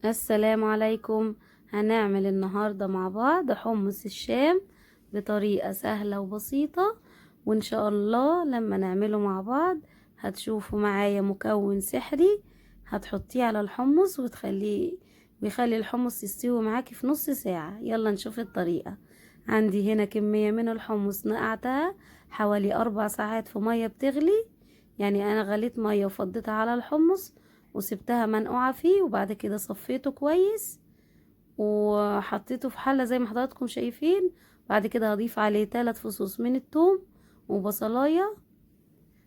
السلام عليكم. هنعمل النهاردة مع بعض حمص الشام بطريقة سهلة وبسيطة، وإن شاء الله لما نعمله مع بعض هتشوفوا معايا مكون سحري هتحطيه على الحمص ويخلي الحمص يستوي معاكي في نص ساعة. يلا نشوف الطريقة. عندي هنا كمية من الحمص نقعتها حوالي 4 ساعات في مية بتغلي، يعني أنا غليت مية وفضيتها على الحمص وسبتها منقوعة فيه، وبعد كده صفيته كويس وحطيته في حلة زي ما حضراتكم شايفين. بعد كده هضيف عليه 3 فصوص من الثوم وبصلاية،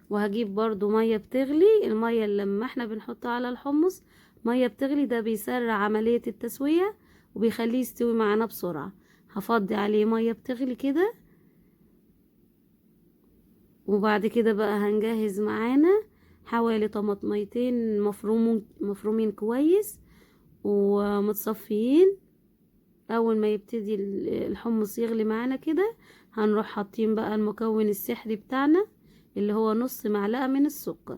وهجيب برضو مية بتغلي. المية اللي لما احنا بنحطها على الحمص مية بتغلي ده بيسرع عملية التسوية وبيخليه يستوي معانا بسرعة. هفضي عليه مية بتغلي كده، وبعد كده بقى هنجهز معانا حوالي طماطميتين مفرومين كويس ومتصفيين. اول ما يبتدي الحمص يغلي معانا كده هنروح حاطين بقى المكون السحري بتاعنا اللي هو نص معلقة من السكر.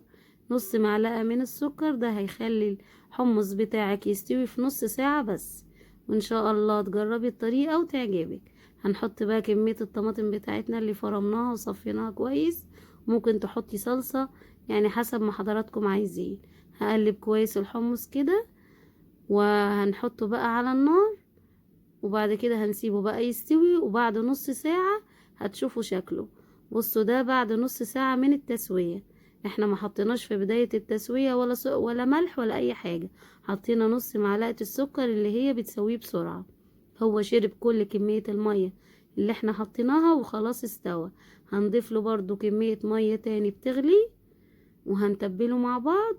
نص معلقة من السكر ده هيخلي الحمص بتاعك يستوي في نص ساعة بس، وان شاء الله تجربي الطريقة وتعجبك. هنحط بقى كمية الطماطم بتاعتنا اللي فرمناها وصفيناها كويس، ممكن تحطي صلصة يعني حسب ما حضراتكم عايزين. هقلب كويس الحمص كده وهنحطه بقى على النار، وبعد كده هنسيبه بقى يستوي، وبعد نص ساعة هتشوفوا شكله. بصوا ده بعد نص ساعة من التسوية، احنا ما حطيناش في بداية التسوية ولا ملح ولا اي حاجة، حطينا نص معلقة السكر اللي هي بتسويه بسرعة. هو شرب كل كمية المية اللي احنا حطيناها وخلاص استوى. هنضيف له برضو كمية مية تاني بتغلي وهنتبله مع بعض،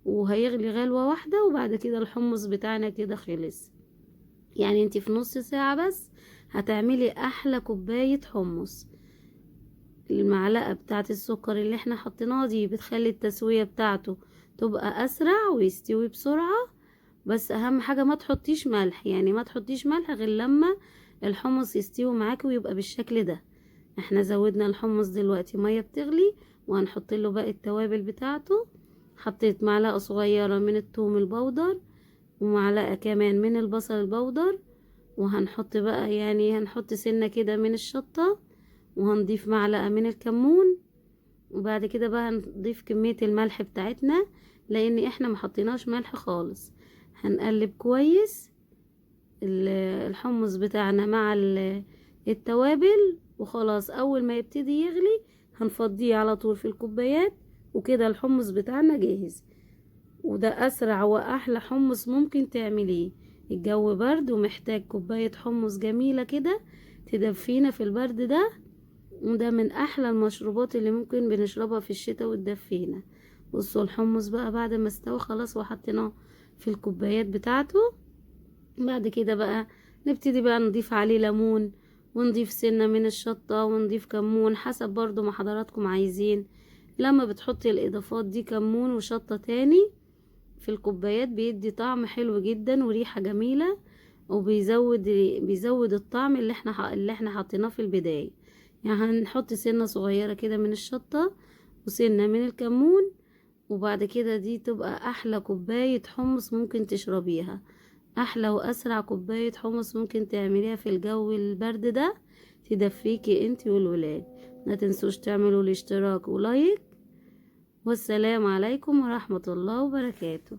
وهيغلي غلوة واحدة، وبعد كده الحمص بتاعنا كده خلص. يعني انتي في نص ساعة بس هتعملي احلى كوباية حمص. المعلقة بتاعت السكر اللي احنا حطيناها دي بتخلي التسوية بتاعته تبقى اسرع ويستوي بسرعة. بس اهم حاجة ما تحطيش ملح، يعني ما تحطيش ملح غير لما الحمص يستوي معاكي ويبقى بالشكل ده. احنا زودنا الحمص دلوقتي مية بتغلي، وهنحط له باقي التوابل بتاعته. حطيت معلقة صغيرة من الثوم البودر، ومعلقة كمان من البصل البودر، وهنحط بقى يعني هنحط سنة كده من الشطة، وهنضيف معلقة من الكمون، وبعد كده بقى هنضيف كمية الملح بتاعتنا لان احنا ما حطيناش ملح خالص. هنقلب كويس الحمص بتاعنا مع التوابل، وخلاص اول ما يبتدي يغلي هنفضيه على طول في الكوبايات، وكده الحمص بتاعنا جاهز. وده اسرع واحلى حمص ممكن تعمليه. الجو برد ومحتاج كوباية حمص جميلة كده تدفينا في البرد ده، وده من احلى المشروبات اللي ممكن بنشربها في الشتاء وتدفينا. بصوا الحمص بقى بعد ما استوى خلاص وحطيناه في الكوبايات بتاعته. بعد كده بقى نبتدي بقى نضيف عليه ليمون، ونضيف سنة من الشطة، ونضيف كمون حسب برضو ما حضراتكم عايزين. لما بتحطي الاضافات دي كمون وشطة تاني في الكوبايات بيدي طعم حلو جدا وريحة جميلة، وبيزود الطعم اللي احنا حطيناه في البداية. يعني هنحط سنة صغيرة كده من الشطة وسنة من الكمون، وبعد كده دي تبقى احلى كوباية حمص ممكن تشربيها، احلى واسرع كوباية حمص ممكن تعمليها في الجو البرد ده، تدفيكي انتي والولاد. ما تنسوش تعملوا الاشتراك ولايك، والسلام عليكم ورحمة الله وبركاته.